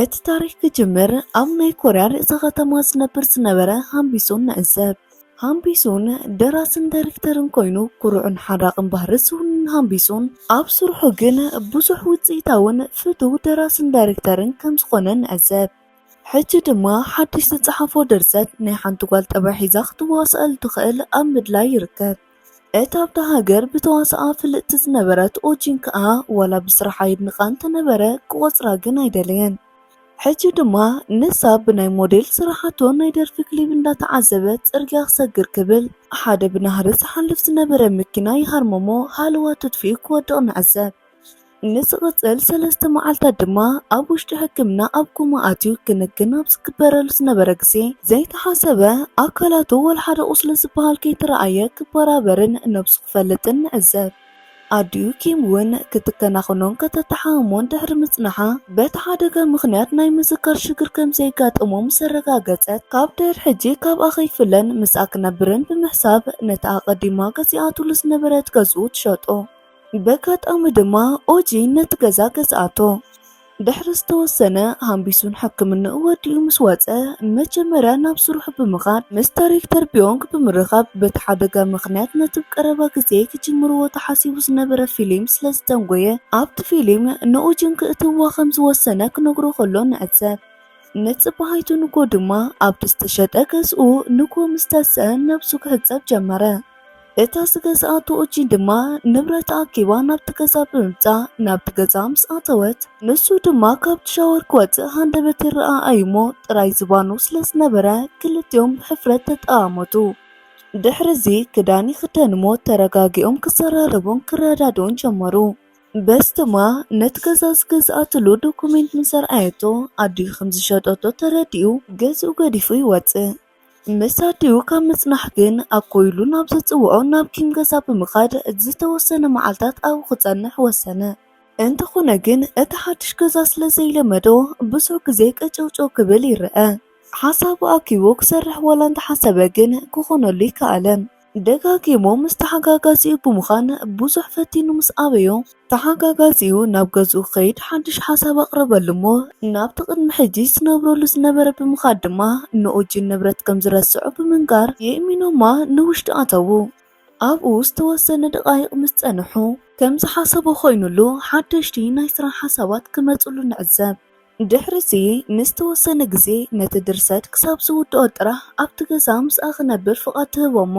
እቲ ታሪኽ ክጅምር ኣብ ናይ ኮርያ ርእሰ ከተማ ዝነብር ዝነበረ ሃምቢሱን ንዕዘብ። ሃምቢሱን ደራስን ዳይሬክተርን ኮይኑ፣ ኩሩዕን ሓራቕን ባህሪ ዝውንን ሃምቢሱን፣ ኣብ ስርሑ ግን ብዙሕ ውጽኢታውን ፍቱው ደራስን ዳይሬክተርን ከም ዝኾነ ንዕዘብ። ሕጂ ድማ ሓድሽ ዝጸሓፎ ድርሰት ናይ ሓንቲ ጓል ጠባይ ሒዛ ክትዋሳኣሉ ትኽእል ኣብ ምድላይ ይርከብ። እታ ኣብታ ሃገር ብተዋሳኣ ፍልጥቲ ዝነበረት ኦጂን ከኣ፣ ዋላ ብስራሓ የድንቓ እንተነበረ፣ ክቖጽራ ግን ኣይደለየን። ሕጂ ድማ ንሳ ብናይ ሞዴል ስራሓቶ ናይ ደርፊ ክሊፕ እንዳተዓዘበ ጽርግያ ክሰግር ክብል፣ ሓደ ብናህሪ ዝሓልፍ ዝነበረ መኪና ይሃርሞሞ፣ ሃለዋ ትጥፊኡ ክወድቕ ንዕዘብ። ንዝቕጽል ሰለስተ መዓልታት ድማ ኣብ ውሽጢ ሕክምና ኣብ ኮማ ኣትዩ ክንክን ኣብ ዝግበረሉ ዝነበረ ግዜ፣ ዘይተሓሰበ ኣካላቱ ወላ ሓደ ቁስሊ ዝበሃል ከይተረኣየ ክበራበርን ነብሱ ክፈልጥን ንዕዘብ። ኣዲኡ ኪም እውን ክትከናኸኖን ከተተሓህሞን ድሕሪ ምጽናሓ፣ በቲ ሓደጋ ምኽንያት ናይ ምዝካር ሽግር ከም ዘየጋጠሞ ምስ ኣረጋገጸት፣ ካብ ድሕሪ ሕጂ ካብኣ ከይፍለን ምስኣ ክነብርን ብምሕሳብ፣ ነታ ኣቐዲማ ገዚኣትሉ ዝነበረት ገዝኡ ትሸጦ። በጋጣሚ ድማ ኦጂን ነቲ ገዛ ገዝኣቶ። ድሕሪ ዝተወሰነ፣ ሃምቢሱን ሕክምንኡ ወዲኡ ምስ ወጸ፣ መጀመርያ ናብ ስርሑ ብምኻድ፣ ምስ ዳይሬክተር ቢዮንግ ብምርኻብ፣ በቲ ሓደጋ ምኽንያት ነቲ ብቀረባ ግዜ ክጅምርዎ ተሓሲቡ ዝነበረ ፊልም ስለ ዝተንጎየ፣ ኣብቲ ፊልም ንኦጂን ክእትዋ ከም ዝወሰነ ክነግሮ ከሎ ንዕዘብ። ንጽባሒቱ ንጎ ድማ ኣብቲ ዝተሸጠ ገዝኡ ንጎ ምስ ተስአ ነብሱ ክሕጸብ ጀመረ። እታ ዝገዝኣቶ ኦጂን ድማ ንብረት ኣኪባ ናብቲ ገዛ ብምምጻእ ናብቲ ገዛ ምስ ኣተወት፣ ንሱ ድማ ካብቲ ሻወር ክወጽእ ሃንደበት ይረኣኣዩ እሞ ጥራይ ዝባኑ ስለ ዝነበረ ክልቲኦም ብሕፍረት ተጠማመቱ። ድሕሪ እዚ ክዳን ይኽደን እሞ ተረጋጊኦም ክዘራረቡን ክረዳድኡን ጀመሩ። በዚ ድማ ነቲ ገዛ ዝገዝኣትሉ ዶኩሜንት ምስ ኣርኣየቶ ኣዲኡ ከም ዝሸጠቶ ተረዲኡ ገዝኡ ገዲፉ ይወጽእ። ምስ ኣዲኡ ካብ ምጽናሕ ግን ኣኮይሉ ናብ ዘጽውዖ ናብ ኪም ገዛ ብምኻድ ዝተወሰነ መዓልታት ኣብኡ ክጸንሕ ወሰነ። እንተኾነ ግን እቲ ሓድሽ ገዛ ስለ ዘይለመዶ ብዙሕ ግዜ ቀጨውጨው ክብል ይረአ። ሓሳቡ ኣኪቡ ክሰርሕ ዋላ እንተሓሰበ ግን ክኾነሉ ኣይከኣለን። ደጋጊሙ ምስ ተሓጋጋዚኡ ብምዃን ብዙሕ ፈቲኑ ምስ ኣበዮ፣ ተሓጋጋዚኡ ናብ ገዝኡ ክኸይድ ሓድሽ ሓሳብ ኣቕረበሉ እሞ ናብቲ ቅድሚ ሕጂ ዝነብረሉ ዝነበረ ብምኻድ ድማ ንኦጂን ንብረት ከም ዝረስዖ ብምንጋር የእሚኖማ ንውሽጢ ኣተዉ። ኣብኡ ዝተወሰነ ደቓይቕ ምስ ጸንሑ፣ ከም ዝሓሰቦ ኮይኑሉ ሓደሽቲ ናይ ስራሕ ሓሳባት ክመጽሉ ንዕዘብ። ድሕሪዚ ንዝተወሰነ ግዜ ነቲ ድርሰት ክሳብ ዝውድኦ ጥራሕ ኣብቲ ገዛ ምስኣ ክነብር ፍቓድ ትህቦ እሞ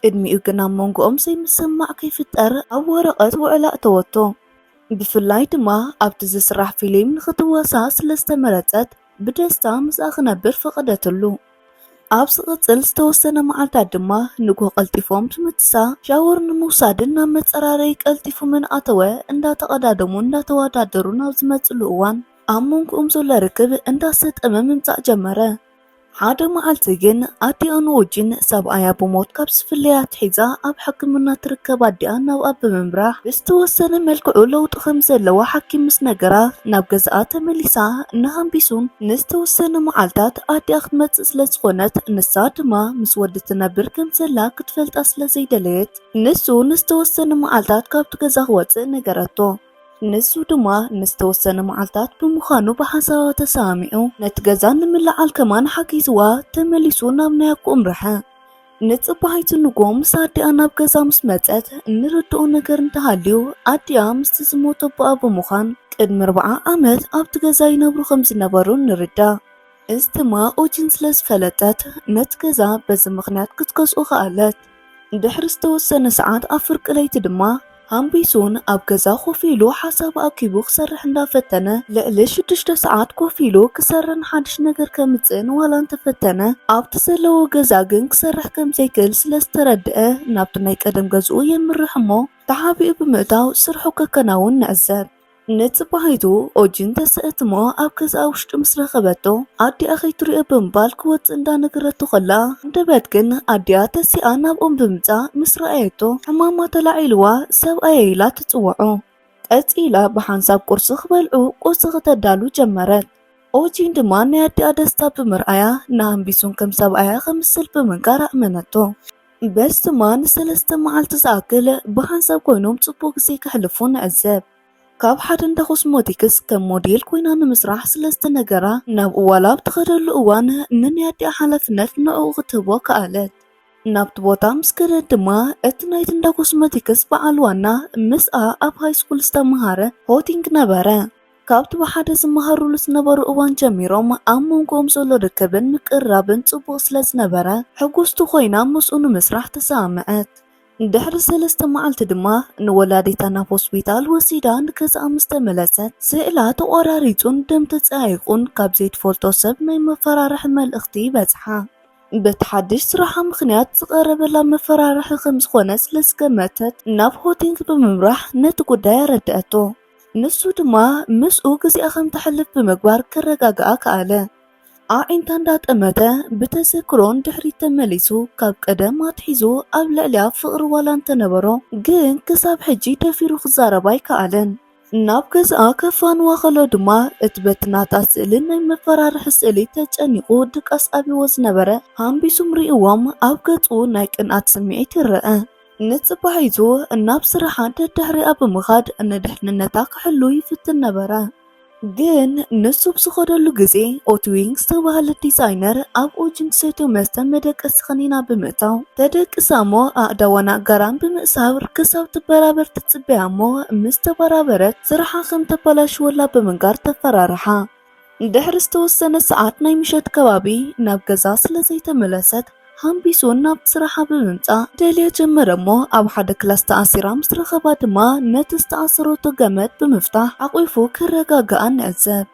ቅድሚኡ ግን ኣብ መንጎኦም ዘይምስምማዕ ከይፍጠር ኣብ ወረቐት ውዕል ኣእተወቶ። ብፍላይ ድማ ኣብቲ ዝስራሕ ፊልም ንኽትዋሳእ ስለ ዝተመረጸት ብደስታ ምስኣ ክነብር ፈቐደትሉ። ኣብ ዝቕጽል ዝተወሰነ መዓልታት ድማ ንግሆ ቀልጢፎም ብምትሳ ሻወር ንምውሳድን ናብ መጸራረዪ ቀልጢፉ ምንኣተወ እንዳተቐዳደሙ እንዳተወዳደሩ ናብ ዝመጽሉ እዋን ኣብ መንጎኦም ዘሎ ርክብ እንዳሰጠመ ምምጻእ ጀመረ። ሓደ መዓልቲ ግን ኣዲኣ ንኦጂን ሰብኣያ ብሞት ካብ ዝፍለያ ኣትሒዛ ኣብ ሕክምና ትርከብ ኣዲኣ ናብኣ ብምምራሕ ብዝተወሰነ መልክዑ ለውጢ ከም ዘለዋ ሓኪም ምስ ነገራ ናብ ገዛኣ ተመሊሳ ንሃምቢሱን ንዝተወሰነ መዓልታት ኣዲኣ ክትመጽእ ስለ ዝኾነት ንሳ ድማ ምስ ወዲ ትነብር ከም ዘላ ክትፈልጣ ስለ ዘይደለየት ንሱ ንዝተወሰነ መዓልታት ካብቲ ገዛ ክወጽእ ነገረቶ። ንሱ ድማ ንዝተወሰነ መዓልታት ብምዃኑ ብሓሳባ ተሰማሚዑ ነቲ ገዛ ንምልዓል ከማን ሓጊዝዋ ተመሊሱ ናብ ናይ ኣኩኡ ኣምረሐ። ንጽባሒቱ ንግሆ ምስ ኣዲኣ ናብ ገዛ ምስ መጸት እንርድኦ ነገር እንተሃልዩ ኣዲኣ ምስቲ ዝሞተ ኣቦኣ ብምዃን ቅድሚ ኣርብዓ ዓመት ኣብቲ ገዛ ይነብሩ ከም ዝነበሩ ንርዳእ። እዚ ድማ ኦጂን ስለ ዝፈለጠት ነቲ ገዛ በዚ ምኽንያት ክትገዝኦ ከኣለት። ድሕሪ ዝተወሰነ ሰዓት ኣብ ፍርቂ ለይቲ ድማ ሃምቢሱን ኣብ ገዛ ኮፍ ኢሉ ሓሳብ ኣኪቡ ክሰርሕ እንዳፈተነ ልዕሊ ሽዱሽተ ሰዓት ኮፍ ኢሉ ክሰርሕን ሓድሽ ነገር ከምጽእን ዋላ እንተፈተነ ኣብቲ ዘለዎ ገዛ ግን ክሰርሕ ከም ዘይክእል ስለ ዝተረድአ ናብቲ ናይ ቀደም ገዝኡ የምርሕ እሞ ተሓቢኡ ብምእታው ስርሑ ከከናውን ንዕዘብ። ንጽባሒቱ ኦጂን ተስእትሞ ኣብ ገዛኣ ውሽጢ ምስ ረኸበቶ ኣዲኣ ከይትሪኦ ብምባል ክወጽእ እንዳነገረቶ ከላ ሃንደበት ግን ኣዲኣ ተሲኣ ናብኦም ብምጻእ ምስ ረኣየቶ ሕማማ ተላዒልዋ ሰብኣየ ኢላ ትጽውዖ። ቀጺላ ብሓንሳብ ቁርሲ ክበልዑ ቁርሲ ክተዳሉ ጀመረት። ኦጂን ድማ ናይ ኣዲኣ ደስታ ብምርኣያ ንሃምቢሱን ከም ሰብኣያ ከምስል ብምንጋር ኣእመነቶ። በዚ ድማ ንሰለስተ መዓልቲ ዝኣክል ብሓንሳብ ኮይኖም ጽቡቕ ግዜ ከሕልፉ ንዕዘብ። ካብ ሓደ እንዳ ኮስሞቲክስ ከም ሞዴል ኮይና ንምስራሕ ስለ ዝተነገራ፣ ናብ እዋላ ኣብ ትኸደሉ እዋን ንናይ ኣዲኣ ሓላፍነት ንዕኡ ክትህቦ ከኣለት። ናብቲ ቦታ ምስ ከደት ድማ፣ እቲ ናይቲ እንዳ ኮስሞቲክስ በዓል ዋና ምስኣ ኣብ ሃይ ስኩል ዝተምሃረ ሆቲንግ ነበረ። ካብቲ ብሓደ ዝመሃሩሉ ዝነበሩ እዋን ጀሚሮም ኣብ መንጎኦም ዘሎ ርክብን ምቅርራብን ጽቡቕ ስለ ዝነበረ፣ ሕጉስቲ ኮይና ምስኡ ንምስራሕ ተሰማምዐት። ድሕሪ ሰለስተ መዓልቲ ድማ ንወላዲታ ናብ ሆስፒታል ወሲዳ ንገዛኣ ምስ ተመለሰት፣ ስእላ ተቖራሪጹን ደም ተጸያይቑን ካብ ዘይትፈልጦ ሰብ ናይ መፈራርሒ መልእኽቲ ይበጽሓ። በቲ ሓድሽ ስራሓ ምኽንያት ዝቐረበላ መፈራርሒ ከም ዝኾነ ስለ ዝገመተት፣ ናብ ሆቲንግ ብምምራሕ ነቲ ጉዳይ ኣረድኣቶ። ንሱ ድማ ምስኡ ግዜኣ ከም ተሕልፍ ብምግባር ከረጋግኣ ከኣለ። ኣዒንታ እንዳጠመተ ብተዘክሮ ንድሕሪት ተመሊሱ፣ ካብ ቀደም ኣትሒዙ ኣብ ልዕሊኣ ፍቕሪ ዋላ እንተነበሮ፣ ግን ክሳብ ሕጂ ደፊሩ ክዛረብ ኣይከኣለን። ናብ ገዝኣ ከፋንዋ ከሎ ድማ፣ እቲ በቲ ናታ ስእሊ ናይ መፈራርሒ ስእሊ ተጨኒቑ ድቃስ ኣብይዎ ዝነበረ ሃምቢሱም ርእይዎም፣ ኣብ ገጹ ናይ ቅንኣት ስምዒት ይረአ። ንጽባሒቱ ናብ ስራሓ ደድሕሪኣ ብምኻድ ንድሕንነታ ክሕሉ ይፍትን ነበረ። ግን ንሱ ብዝኸደሉ ግዜ፣ ኦትዊንግ ዝተባህለ ዲዛይነር ኣብ ኦጂን ዝሰትዮ መስተ መደቀሲ ከኒና ብምእታው፣ ተደቅሳ እሞ ኣእዳዋን ኣእጋራን ብምእሳር ክሳብ ትበራበር ትጽበያ እሞ፣ ምስ ተበራበረት ስራሓ ከም ተበላሽወላ ብምንጋር ተፈራርሓ። ድሕሪ ዝተወሰነ ሰዓት ናይ ምሸት ከባቢ ናብ ገዛ ስለ ዘይተመለሰት፣ ሃምቢሱን ናብቲ ስራሓ ብምምጻእ ደልያ ጀመረ እሞ፣ ኣብ ሓደ ክላስ ተኣሲራ ምስ ረኸባ ድማ፣ ነቲ ዝተኣሰረቶ ገመድ ብምፍታሕ ሓቑፉ ከረጋግኣ ንዕዘብ።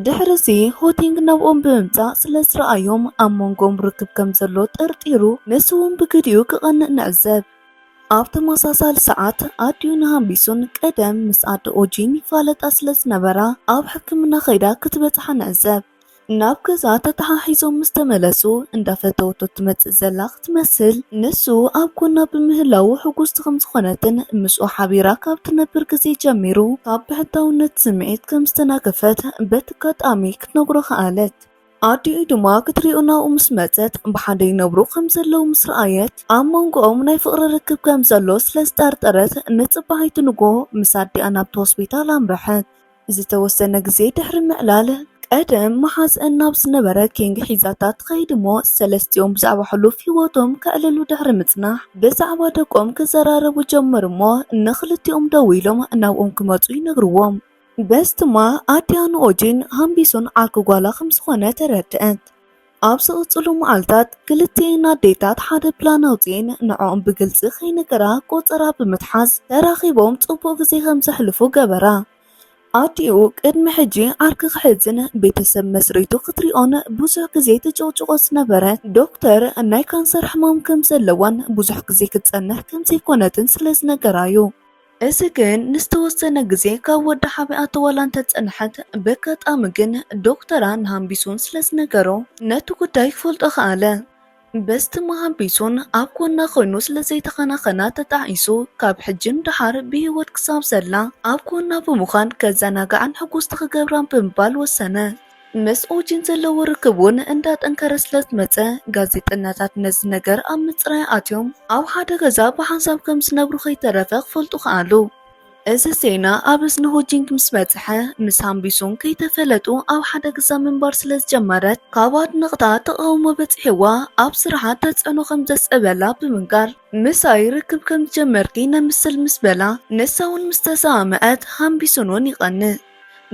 ድሕሪ እዚ ሆቲንግ ናብኦም ብምምጻእ ስለ ዝረኣዮም፣ ኣብ መንጎኦም ርክብ ከም ዘሎ ጠርጢሩ፣ ንሱ እውን ብግዲኡ ክቐንእ ንዕዘብ። ኣብ ተመሳሳሊ ሰዓት ኣዲኡ ንሃምቢሱን ቀደም ምስ ኣደ ኦጂን ይፋለጣ ስለ ዝነበራ፣ ኣብ ሕክምና ከይዳ ክትበጽሓ ንዕዘብ። ናብ ገዛ ተተሓሒዞም ምስ ተመለሱ፣ እንዳፈተወቶ ትመጽእ ዘላ ክትመስል፣ ንሱ ኣብ ጎና ብምህላዉ ሕጉስቲ ከም ዝኾነትን ምስኡ ሓቢራ ካብ ትነብር ግዜ ጀሚሩ ካብ ብሕታውነት ስምዒት ከም ዝተናገፈት በቲ ኣጋጣሚ ክትነግሮ ከኣለት። ኣዲኡ ድማ ክትሪኦ ናብኡ ምስ መጸት፣ ብሓደ ይነብሩ ከም ዘለዉ ምስ ረኣየት፣ ኣብ መንጎኦም ናይ ፍቕሪ ርክብ ከም ዘሎ ስለ ዝጠርጠረት፣ ንጽባሒቱ ንግሆ ምስ ኣዲኣ ናብቲ ሆስፒታል ኣምረሐት። ዝተወሰነ ግዜ ድሕሪ ምዕላል፣ ቀደም መሓዝአን ናብ ዝነበረ ኪንግ ሒዛታ ትኸይድ እሞ፣ ሰለስቲኦም ብዛዕባ ሕሉፍ ህይወቶም ከዕልሉ ድሕሪ ምጽናሕ፣ ብዛዕባ ደቆም ክዘራረቡ ጀመሩ እሞ፣ ንኽልቲኦም ደዊሎም ናብኦም ክመጹ ይነግርዎም። በዚ ድማ ኣዲኣ ንኦጂን ሃምቢሱን ዓርኪ ጓላ ከም ዝኾነ ተረድአት። ኣብ ዝቕጽሉ መዓልታት፣ ክልቲኤን ኣዴታት ሓደ ፕላን ኣውጺኤን ንዕኦም ብግልጺ ከይነገራ ቆጸራ ብምትሓዝ፣ ተራኺቦም ጽቡቕ ግዜ ከም ዘሕልፉ ገበራ። ኣዲኡ ቅድሚ ሕጂ ዓርኪ ክሕዝን ቤተሰብ መስሪቱ ክትሪኦን ብዙሕ ግዜ ትጭቕጭቖ ዝነበረት ዶክተር፣ ናይ ካንሰር ሕማም ከም ዘለዋን ብዙሕ ግዜ ክትጸንሕ ከም ዘይኮነትን ስለ ዝነገራዩ። እዚ ግን ንዝተወሰነ ግዜ ካብ ወዳ ሓቢኣቶ ዋላ እንተጸንሐት፣ በጋጣሚ ግን ዶክተራ ንሃምቢሱን ስለ ዝነገሮ፣ ነቲ ጉዳይ ክፈልጦ ከኣለ። በዚ ድማ ሃምቢሱን ኣብ ጎና ኮይኑ ስለ ዘይተኸናኸና ተጣዒሱ፣ ካብ ሕጂ ንደሓር ብህይወት ክሳብ ዘላ ኣብ ጎና ብምዃን ከዘናግዓን ሕጉስቲ ክገብራን ብምባል ወሰነ። ምስ ኦጂን ዘለዎ ርክብ እውን እንዳጠንከረ ስለ ዝመጸ፣ ጋዜጠኛታት ነዚ ነገር ኣብ ምጽራይ ኣትዮም ኣብ ሓደ ገዛ ብሓንሳብ ከም ዝነብሩ ከይተረፈ ክፈልጡ ከኣሉ። እዚ ዜና ኣብ እዝኒ ሆጂንግ ምስ በጽሐ፣ ምስ ሃምቢሱን ከይተፈለጡ ኣብ ሓደ ገዛ ምንባር ስለ ዝጀመረት፣ ካብ ኣድነቕታ ተቓውሞ በጺሕዋ ኣብ ስራሓ ተጽዕኖ ከም ዘስዕበላ ብምንጋር፣ "ምሳይ ርክብ ከም ዝጀመርኪ ነምስል" ምስ በላ፣ ንሳ እውን ምስ ተሰማምዐት ሃምቢሱን እውን ይቐንእ።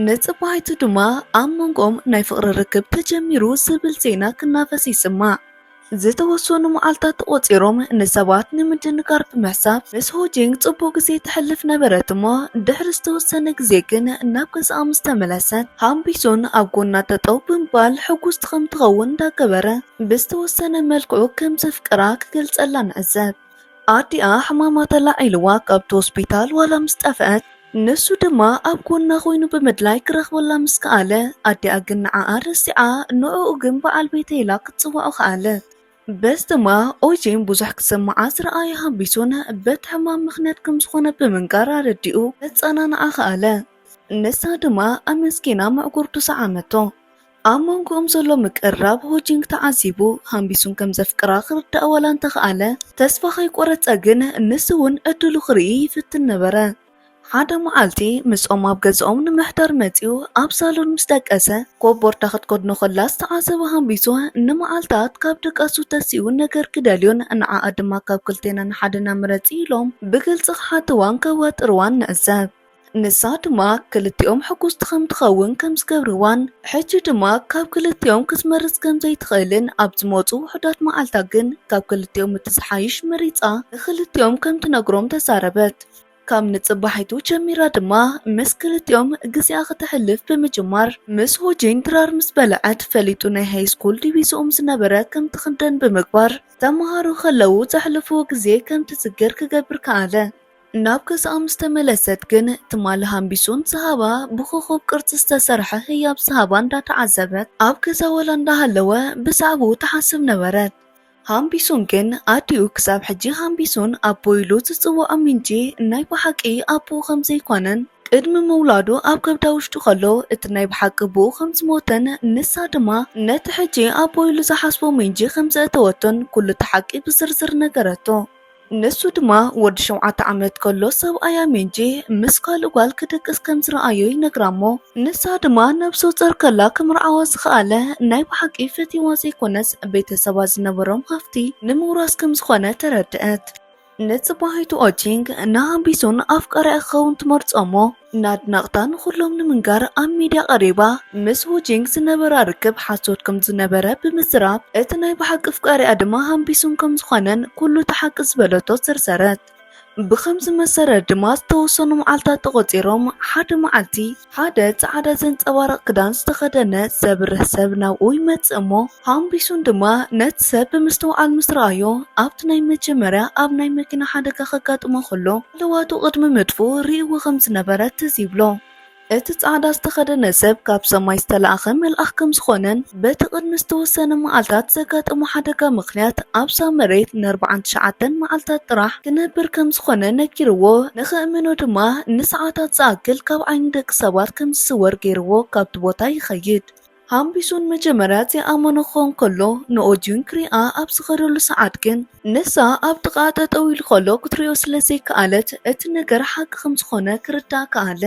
ንጽባሒቱ ድማ ኣብ መንጎኦም ናይ ፍቕሪ ርክብ ተጀሚሩ ዝብል ዜና ክናፈስ ይስማዕ። ዝተወሰኑ መዓልታት ተቖጺሮም ንሰባት ንምድንጋር ብምሕሳብ ምስ ሆጂንግ ጽቡቕ ግዜ ተሕልፍ ነበረት እሞ፣ ድሕሪ ዝተወሰነ ግዜ ግን ናብ ገዛኣ ምስ ተመለሰት፣ ሃምቢሱን ኣብ ጎና ጠጠው ብምባል ሕጉስቲ ከም ትኸውን እንዳገበረ፣ ብዝተወሰነ መልክዑ ከም ዘፍቅራ ክገልጸላ ንዕዘብ። ኣዲኣ ሕማማ ተላዒልዋ ካብቲ ሆስፒታል ዋላ ምስ ጠፍአት፣ ንሱ ድማ ኣብ ጎና ኮይኑ ብምድላይ ክረኽበላ ምስ ከኣለ፣ ኣዲኣ ግን ንዓኣ ረሲዓ፣ ንዕኡ ግን በዓል ቤተይ ኢላ ክትጽውዖ ከኣለት። በዚ ድማ ኦጂን ብዙሕ ክስምዓ ዝረኣየ ሃምቢሱን በቲ ሕማም ምኽንያት ከም ዝኾነ ብምንጋር ኣረዲኡ ከጸናንዓ ከኣለ። ንሳ ድማ ኣመስጊና ምዕጉርቱ ሰዓመቶ። ኣብ መንጎኦም ዘሎ ምቅርራብ ሆጂንግ ተዓዚቡ፣ ሃምቢሱን ከም ዘፍቅራ ክርዳእ ዋላ እንተኸኣለ፣ ተስፋ ከይቆረጸ ግን ንሱ እውን ዕድሉ ክርኢ ይፍትን ነበረ። ሓደ መዓልቲ ምስኦም ኣብ ገዛኦም ንምሕዳር መጺኡ ኣብ ሳሎን ምስ ደቀሰ፣ ኮቦርታ ክትከድኖ ከላ ዝተዓዘበ ሃምቢሶ፣ ንመዓልታት ካብ ድቃሱ ተሲኡ ነገር ክደልዮን ንዓኣ ድማ ካብ ክልቴና ንሓደና ምረጺ ኢሎም ብግልጺ ክሓትዋን ከዋጥርዋን ንዕዘብ። ንሳ ድማ ክልቲኦም ሕጉስቲ ከም ትኸውን ከም ዝገብርዋን፣ ሕጂ ድማ ካብ ክልቲኦም ክትመርጽ ከም ዘይትኽእልን ኣብ ዝመጹ ውሑዳት መዓልታት ግን ካብ ክልቲኦም እቲ ዝሓይሽ መሪጻ ንክልቲኦም ከም ትነግሮም ተዛረበት። ካብ ንጽባሒቱ ጀሚራ ድማ ምስ ክልቲኦም ግዜኣ ክተሕልፍ ብምጅማር፣ ምስ ሆጂን ድራር ምስ በልዐት ፈሊጡ ናይ ሃይ ስኩል ዲቪዝኦም ዝነበረ ከም ትኽደን ብምግባር፣ ተመሃሮ ከለዉ ዘሕልፍዎ ግዜ ከም ትዝክር ክገብር ከኣለ። ናብ ገዛኣ ምስ ተመለሰት ግን ትማሊ ሃምቢሱን ዝሃባ ብኮኾብ ቅርጺ ዝተሰርሐ ህያብ ዝሃባ እንዳተዓዘበት ኣብ ገዛ ወላ እንዳሃለወ ብዛዕባኡ ትሓስብ ነበረት። ሃምቢሱን ግን ኣዲኡ ክሳብ ሕጂ ሃምቢሱን ኣቦ ኢሉ ዝጽውዖ ሚንጂ ናይ ብሓቂ ኣቦኡ ከም ዘይኮነን ቅድሚ ምውላዱ ኣብ ከብዳ ውሽጡ ከሎ እቲ ናይ ብሓቂ ኣቦኡ ከም ዝሞተን ንሳ ድማ ነቲ ሕጂ ኣቦ ኢሉ ዝሓስቦ ሚንጂ ከም ዘእተወቶን ኩሉ እቲ ሓቂ ብዝርዝር ነገረቶ። ንሱ ድማ ወዲ ሸውዓተ ዓመት ከሎ ሰብኣያ ሚንጂ ምስ ካልእ ጓል ክድቅስ ከም ዝረኣዮ ይነግራ እሞ፣ ንሳ ድማ ነብሱ ጸርከላ ክምርዓዋ ዝኸኣለ ናይ ብሓቂ ፈትዋ ዘይኮነስ ቤተሰባ ዝነበሮም ሃፍቲ ንምውራስ ከም ዝኾነ ተረድአት። ንጽባሒቱ ኦጂንግ ንሃምቢሱን ኣፍቃሪኣ ክኸውን ትመርጾ እሞ፣ ናድናቕታ ንኹሎም ንምንጋር ኣብ ሚድያ ቀሪባ፣ ምስ ሆጂንግ ዝነበራ ርክብ ሓሶት ከም ዝነበረ ብምዝራብ፣ እቲ ናይ ብሓቂ ኣፍቃሪኣ ድማ ሃምቢሱን ከም ዝኾነን ኩሉ እቲ ሓቂ ዝበለቶ ዘርዘረት። ብኸምዚ መሰረት ድማ ዝተወሰኑ መዓልታት ተቖጺሮም፣ ሓደ መዓልቲ ሓደ ጻዕዳ ዘንጸባርቕ ክዳን ዝተኸደነ ዘብርህ ሰብ ናብኡ ይመጽእ እሞ፣ ሃምቢሱን ድማ ነቲ ሰብ ብምስትውዓል ምስ ረኣዮ፣ ኣብቲ ናይ መጀመርያ ኣብ ናይ መኪና ሓደጋ ከጋጥሞ ከሎ፣ ለዋቱ ቅድሚ ምጥፍኡ ርእይዎ ከም ዝነበረ ትዝ ይብሎ። እቲ ጻዕዳ ዝተኸደነ ሰብ ካብ ሰማይ ዝተላእኸ መልኣኽ ከም ዝኾነን፣ በቲ ቅድሚ ዝተወሰነ መዓልታት ዘጋጠሞ ሓደጋ ምኽንያት ኣብዛ መሬት ንኣርባዓን ትሽዓተን መዓልታት ጥራሕ ክነብር ከም ዝኾነ ነጊርዎ፣ ንኽእምኖ ድማ ንሰዓታት ዝኣክል ካብ ዓይኒ ደቂ ሰባት ከም ዝስወር ገይርዎ ካብቲ ቦታ ይኸይድ። ሃምቢሱን መጀመርያ ዘይኣመኖ ክኸውን ከሎ፣ ንኦጂን ክሪኣ ኣብ ዝኸደሉ ሰዓት ግን፣ ንሳ ኣብ ጥቓ ጠጠው ኢሉ ከሎ ክትሪኦ ስለ ዘይከኣለት፣ እቲ ነገር ሓቂ ከም ዝኾነ ክርዳእ ከኣለ።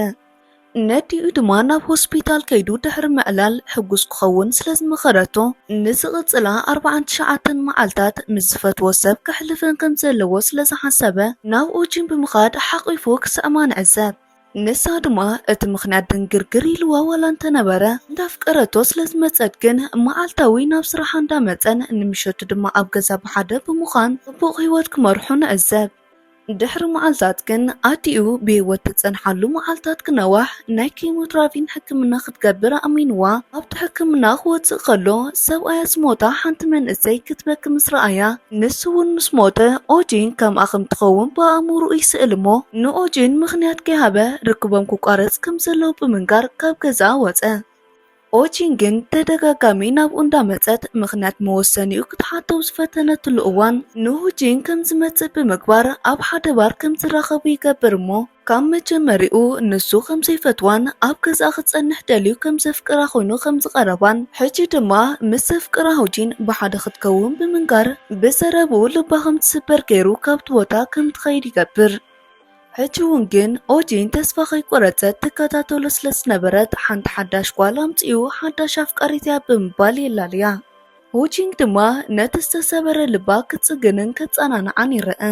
ነዲኡ ድማ ናብ ሆስፒታል ከይዱ ድሕሪ ምዕላል ሕጉስ ክኸውን ስለ ዝመኸረቶ፣ ንዝቕጽላ ኣርባዓን ትሽዓተን መዓልታት ምስ ዝፈትዎ ሰብ ከሕልፈን ከም ዘለዎ ስለ ዝሓሰበ፣ ናብ ኦጂን ብምኻድ ሓቒፉ ክስዕማ ንዕዘብ። ንሳ ድማ እቲ ምኽንያት ድንግርግር ኢልዋ ዋላ እንተነበረ፣ እንዳፍቀረቶ ስለ ዝመጸት ግን፣ መዓልታዊ ናብ ስራሓ እንዳመጸን ንምሸቱ ድማ ኣብ ገዛ ብሓደ ብምዃን ጽቡቕ ህይወት ክመርሑ ንዕዘብ። ድሕሪ መዓልታት ግን ኣዲኡ ብህይወት ትጸንሓሉ መዓልታት ክነዋሕ ናይ ኬሞትራቪን ሕክምና ክትገብር ኣእሚንዋ። ኣብቲ ሕክምና ክወጽእ ከሎ ሰብኣያ ዝሞታ ሓንቲ መንእሰይ ክትበኪ ምስ ረኣያ፣ ንሱ እውን ምስ ሞተ ኦጂን ከምኣ ከም ትኸውን ብኣእምሮኡ ይስእል እሞ ንኦጂን ምኽንያት ከይሃበ ርክቦም ክቋረጽ ከም ዘለዎ ብምንጋር ካብ ገዛኣ ወጸ። ኦጂን ግን ተደጋጋሚ ናብኡ እንዳመጸት ምኽንያት መወሰኒኡ ክትሓቶ ዝፈተነትሉ እዋን፣ ንሆጂን ከም ዝመጽእ ብምግባር ኣብ ሓደ ባር ከም ዝራኸቡ ይገብር እሞ፣ ካብ መጀመሪኡ ንሱ ከም ዘይፈትዋን ኣብ ገዛኣ ክትጸንሕ ደልዩ ከም ዘፍቅራ ኮይኑ ከም ዝቐረባን፣ ሕጂ ድማ ምስ ዘፍቅራ ሆጂን ብሓደ ክትከውን ብምንጋር፣ ብዘረብኡ ልባ ከም ትስበር ገይሩ ካብቲ ቦታ ከም ትኸይድ ይገብር። ሕጂ እውን ግን ኦጂን ተስፋ ከይቆረጸት ትከታተሎ ስለ ዝነበረት፣ ሓንቲ ሓዳሽ ጓል ኣምጺኡ ሓዳሽ ኣፍቃሪት እያ ብምባል የላልያ። ሆጂንግ ድማ ነቲ ዝተሰበረ ልባ ክትጽግንን ከጸናንዓን ይረአ።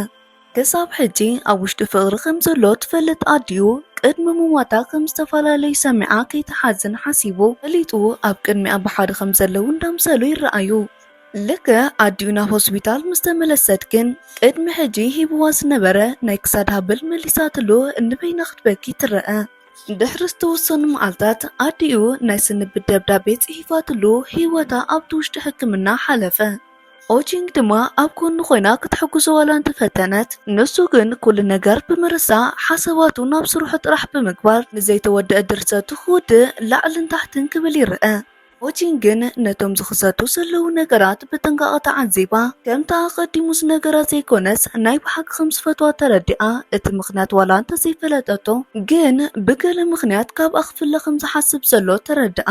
ክሳብ ሕጂ ኣብ ውሽጡ ፍቕሪ ከም ዘሎ ትፈልጥ ኣዲኡ፣ ቅድሚ ምሟታ ከም ዝተፈላለዩ ሰሚዓ ከይትሓዝን ሓሲቡ፣ ፈሊጡ ኣብ ቅድሚኣ ብሓደ ከም ዘለዉ እንዳምሰሉ ይረኣዩ። ልክዕ ኣዲኡ ናብ ሆስፒታል ምስ ተመለሰት ግን፣ ቅድሚ ሕጂ ሂብዋ ዝነበረ ናይ ክሳድ ሃብል መሊሳትሉ ንበይና ክትበኪ ትረአ። ድሕሪ ዝተወሰኑ መዓልታት ኣዲኡ ናይ ስንብት ደብዳቤ ጽሒፋትሉ ህይወታ ኣብቲ ውሽጢ ሕክምና ሓለፈ። ኦጂንግ ድማ ኣብ ጎኑ ኮይና ክትሕግዞ ዋላ እንተፈተነት፣ ንሱ ግን ኩሉ ነገር ብምርሳዕ ሓሳባቱ ናብ ስርሑ ጥራሕ ብምግባር ንዘይተወደአ ድርሰቱ ክውድእ ላዕልን ታሕትን ክብል ይረአ። ኦጂን ግን ነቶም ዝኽሰቱ ዘለዉ ነገራት ብጥንቃቐ ተዓዚባ፣ ከምቲ ኣቐዲሙ ዝነገራ ዘይኮነስ ናይ ብሓቂ ከም ዝፈትዋ ተረዲኣ፣ እቲ ምኽንያት ዋላ እንተዘይፈለጠቶ ግን ብገለ ምኽንያት ካብኣ ክፍለ ከም ዝሓስብ ዘሎ ተረድኣ።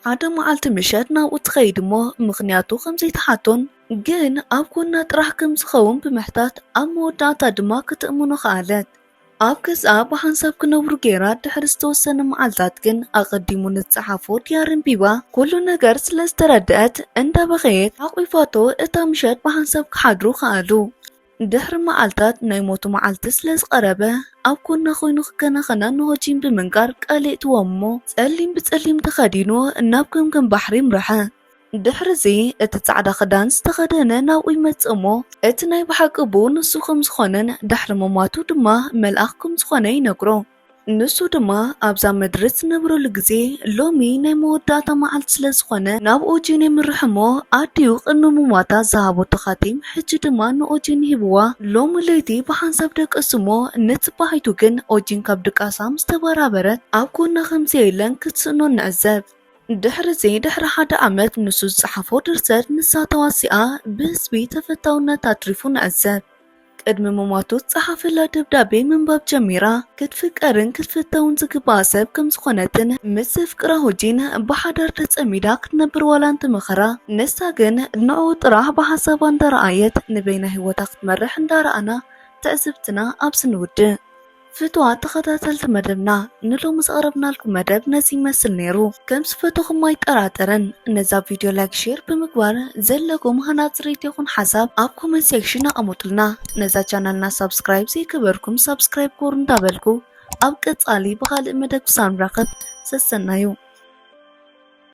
ሓደ መዓልቲ ምሸት ናብኡ ትኸይድ እሞ ምኽንያቱ ከም ዘይትሓቶን ግን ኣብ ጎና ጥራሕ ከም ዝኸውን ብምሕታት ኣብ መወዳእታ ድማ ክትእምኖ ከኣለት። ኣብ ገዝኣ ብሓንሳብ ክነብሩ ገይራ ድሕሪ ዝተወሰነ መዓልታት ግን ኣቐዲሙ ንዝጸሓፎ ድያሪ ኣንቢባ ኩሉ ነገር ስለ ዝተረድአት እንዳበኸየት ሓቒፋቶ እታ ምሸት ብሓንሳብ ክሓድሩ ከኣሉ። ድሕሪ መዓልታት ናይ ሞቱ መዓልቲ ስለ ዝቐረበ ኣብ ጎና ኮይኑ ክከናኸና ንኦጂን ብምንጋር ቀሊእትዎ እሞ ጸሊም ብጸሊም ተኸዲኑ ናብ ገምገም ባሕሪ ይምርሐ። ድሕርዚ እቲ ጻዕዳ ክዳን ዝተኸደነ ናብኡ ይመጽእ እሞ እቲ ናይ ብሓቂ ብኡ ንሱ ከም ዝኾነን ድሕሪ ምማቱ ድማ መልኣኽ ከም ዝኾነ ይነግሮ። ንሱ ድማ ኣብዛ ምድሪ ዝነብረሉ ግዜ ሎሚ ናይ መወዳእታ መዓልቲ ስለ ዝኾነ ናብ ኦጂን የምርሕ እሞ ኣዲኡ ቅድሚ ምማታ ዝሃበቶ ኻቲም ሕጂ ድማ ንኦጂን ይህብዋ። ሎሚ ለይቲ ብሓንሳብ ደቀሱ እሞ ንጽባሒቱ ግን ኦጂን ካብ ድቃሳ ምስ ተበራበረት ኣብ ጎና ከም ዘየለን ክትስእኖ ንዕዘብ። ድሕርዚ ድሕሪ ሓደ ዓመት ንሱ ዝጸሓፎ ድርሰት ንሳ ተዋሲኣ ብህዝቢ ተፈታውነት ኣትሪፉ ንዕዘብ። ቅድሚ ምማቱ ዝጸሓፈላ ደብዳቤ ምንባብ ጀሚራ ክትፍቀርን ክትፍተውን ዝግባኣ ሰብ ከም ዝኾነትን ምስ ዘፍቅራ ኦጂን ብሓዳር ተጸሚዳ ክትነብር ዋላ እንተመኸራ ንሳ ግን ንዕኡ ጥራሕ ብሓሳባ እንዳረኣየት ንበይና ህይወታ ክትመርሕ እንዳረኣና ትዕዝብትና ኣብዚ ንውድእ። ፍትዋት ተኸታተልቲ መደብና ንሎሚ ዘቕረብናልኩም መደብ ነዚ ይመስል ነይሩ። ከም ዝፈተኹም ኣይጠራጠርን። ነዛ ቪድዮ ላይክ ሼር ብምግባር ዘለኩም ሃናጺ ርእይቶ ይኹን ሓሳብ ኣብ ኮመንት ሴክሽን ኣቐምጡልና። ነዛ ቻናልና ሳብስክራይብ ዘይገበርኩም ሳብስክራይብ ግበሩ እንዳበልኩ ኣብ ቀጻሊ ብኻልእ መደብ ክሳብ ንራኸብ ሰሰናዩ።